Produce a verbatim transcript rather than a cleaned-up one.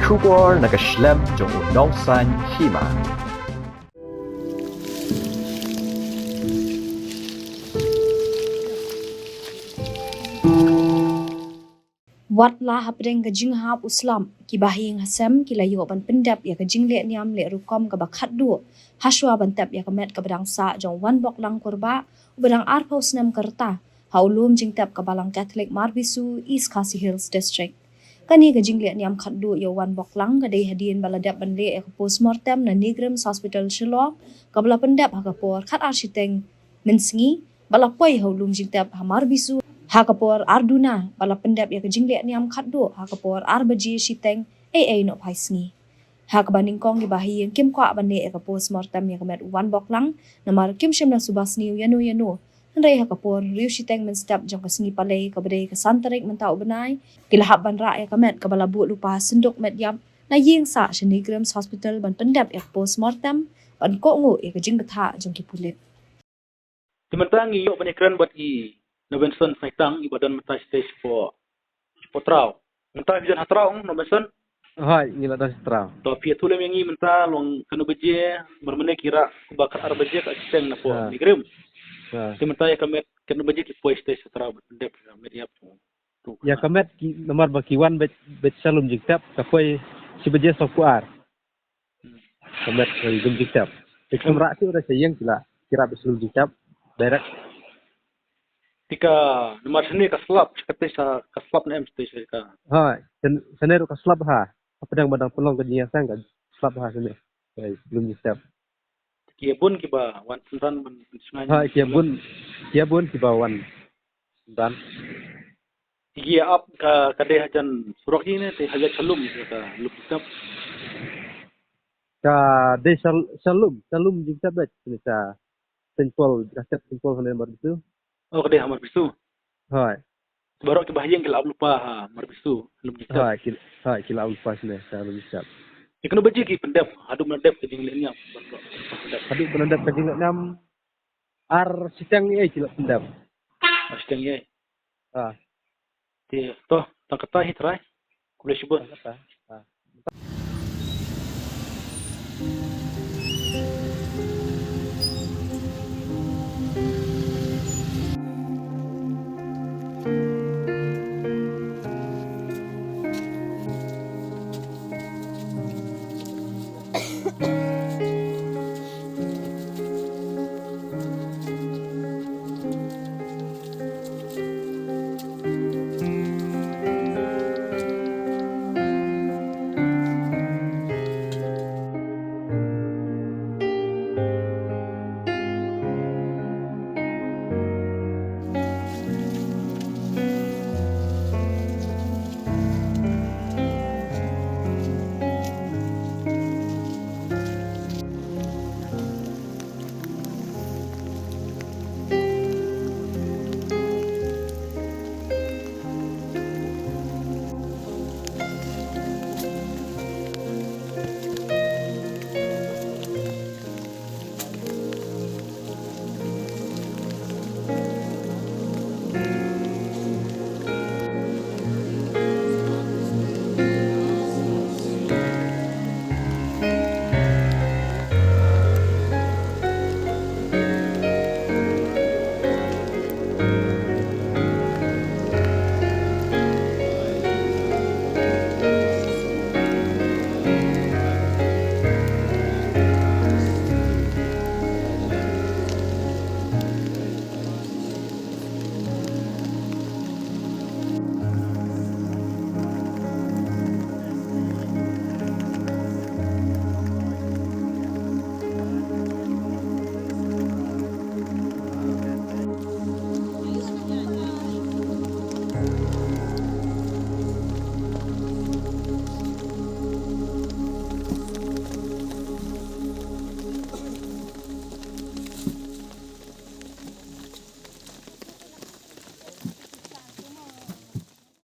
Khubor na ka shlem jong u nongsan hima. Wat la hapdeng ka jinghap u slap, ki bahaïing hasem ki la ïoh ban pyndep ïa ka jingleh niam leh rukom kaba khatduh hashwa ban tep ïa ka met kaba dang sah jong u Wanboklang Kurbah, uba dang arphew snem ka rta, ha u lum jingtep ka Balang Katholik Marbisu, East Khasi Hills District. Kane ka jingleh niam khatduh ïa u Wanboklang ka dei hadien ba la dep ban leh ïa ka postmortem na NEIGRIHMS Hospital Shillong, kaba la pyndep ha ka por khatar shiteng mynsngi, bad la poi ha u lum jingtep ha Marbisu ha ka por ar duna, bad la pyndep ïa ka jingleh niam khatduh ha ka por ar baje shiteng eiei nohphai sngi. Ha kaba nyngkong ki bahaïing kim kwah ban leh ïa ka postmortem ïa ka met u Wanboklang, namar kim shym la suba sniew ïano ïano. Hynrei ha ka por hynriew shiteng mynstep jong ka sngi Palei, kaba dei ka san tarik mynta u bnai, ki la hap ban rah ïa ka met kaba la buh lypa synduk met ïap na ïing sah sha NEIGRIHMS Hospital ban pyndep ïa ka postmortem, ban kohnguh ïa ka jingbthah jong ki pulit. Te mynta ngi ïoh ban ïakren bad i Nongbenson Saitang, iba don mynta sha stage four, four Traw. Mynta phi don ha Traw, Nongbenson? Hooid, ngi la don ha Traw. To phi ïathuh lem ïa ngi mynta long katno baje, namar mynne ki rah kumba khatar baje ka shiteng na pdeng NEIGRIHMS. Ha. Te mynta ïa ka met katno baje ki poi stage ha Traw ban pyndep ïa ka met ïap. Ïa ka met ki, namar ba ki wan beit, beit sha lum jingtep, ka poi shi baje sawphew ar. Hmm. Ka met sha lum jingtep. Te kim rah shuh da sha ïing, ki la, ki rah beit sha lum jingtep direct. Te ka, namar shane ka slap, sha kata sha ka slap ne em, sha ka. Ha, shan-, shane ruh ka slap ha. Hapdeng ba dang pynlong ka jingïaseng ka slap ha shane. Ka lum jingtep. Ki ïa bun kiba wan synran ban, ban shngaiñ. Ha, ki ïa bun, ki ïa bun kiba wan synran. Ki ïa ap ka, ka dei hajan surok hi ne, te hajan sha lum, ka lum jingtep. Ka dei sha, sha lum, sha lum jingtep beit, ne sha Saint Paul, ka step Saint Paul hane Marbisu. Oh, ka dei ha Marbisu. Hooid. Baroh ki bahaïing ki la ap lypa ha Marbisu, lum jingtep. Hooid, ki, hooid, ki la ap lypa shane, sha lum jingtep. Ïa katno baje ki pyndep, haduh ba la dep ka jingleh niam, ban pyndep. Haduh ba la dep ka jingleh niam, ar shiteng eiei ki la pyndep. Ar shiteng eiei. Ha. Te, to, tang kata hi trai. Khublei shibun. Tang kata.